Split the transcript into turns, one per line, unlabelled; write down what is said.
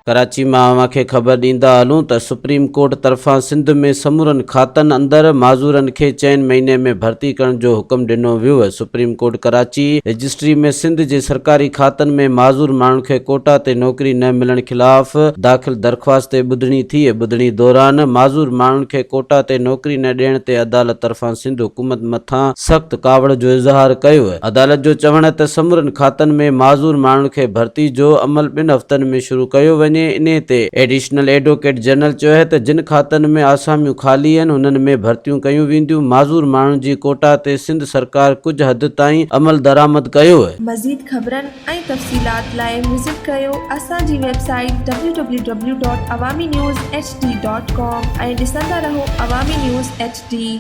ڪراچي مان اوهان کي خبر ڏيندا هلون ته سپريم ڪورٽ طرفان سنڌ ۾ سمورن کاتن اندر معذورن کي چئن مهيني ۾ ڀرتي ڪرڻ جو حڪم ڏنو ويو. Supreme court Karachi registry ۾ Sindh جي سرڪاري کاتن ۾ معذور ماڻهن کي ڪوٽا تي نوڪري نه ملڻ خلاف داخل درخواست تي ٻڌڻي ٿي. ٻڌڻي دوران معذور ماڻهن کي ڪوٽا تي نوڪري نه ڏيڻ تي عدالت طرفان سنڌ حڪومت مٿان سخت ڪاوڙ جو اظهار ڪيو. عدالت جو چوڻ ته سمورن کاتن ۾ معذور ماڻهن کي ڀرتي جو عمل ٻن هفتن ۾ شروع ڪيو وڃي، انهي تي ايڊيشنل ايڊووڪيٽ جنرل چيو آهي ته جن کاتن ۾ آساميون خالي آهن انهن ۾ ڀرتيون ڪيون وينديون، معذور ماڻهن جي ڪوٽا تي سنڌ سرڪار ڪجهه حد تائين عملدرآمد ڪيو.
مزيد خبرن ۽ تفصيلات لاء وزٽ ڪريو اسان جي website W W W dot Awami news H D dot com ۽ ڏسندا رهو عوامي نيوز ايڇ ڊي.